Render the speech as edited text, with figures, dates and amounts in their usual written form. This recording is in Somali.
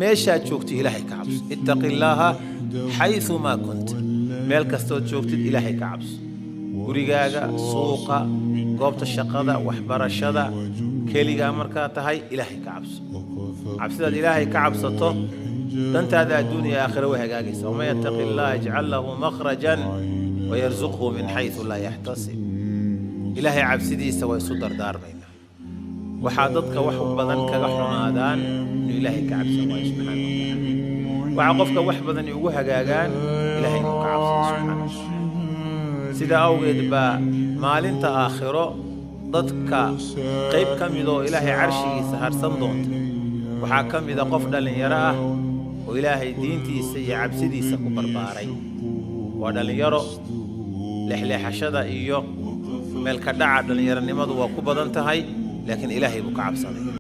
Meeshaad joogtid Ilaahay ka cabso. Ittaqi Illaaha xayumaa kunta. Meel kastood joogtid Ilaahay ka cabso, gurigaaga, suuqa, goobta shaqada, waxbarashada, keligaa markaa tahay, Ilaahay ka cabso. Cabsidaad Ilaahay ka cabsato, dantaada adduun iyo aakhira way hagaagaysa. Waman yattaqi Allaha yajcal lahu makhrajan wayarzuqhu min xaysu laa yaxtasib. Ilaahay cabsidiisa waa isu dardaarmaynaa. Waxaa dadka wax badan kaga xumaadaan inuu Ilaahay ka cabsan waayo subxaana wa tacaala. Waxaa qofka wax badan ugu hagaagaan Ilahay inuu ka cabsado subxaana wa tacaala. Sidaa awgeed baa maalinta aakhiro dadka qayb ka mid oo Ilaahay carshigiisa harsan doonta waxaa ka mida qof dhallinyaro ah oo Ilaahay diintiisa iyo cabsidiisa ku barbaaray. Waa dhallinyaro, lexleexashada iyo meelka dhaca dhallinyaronimadu waa ku badan tahay, laakiin Ilaahay buu ka cabsanaya.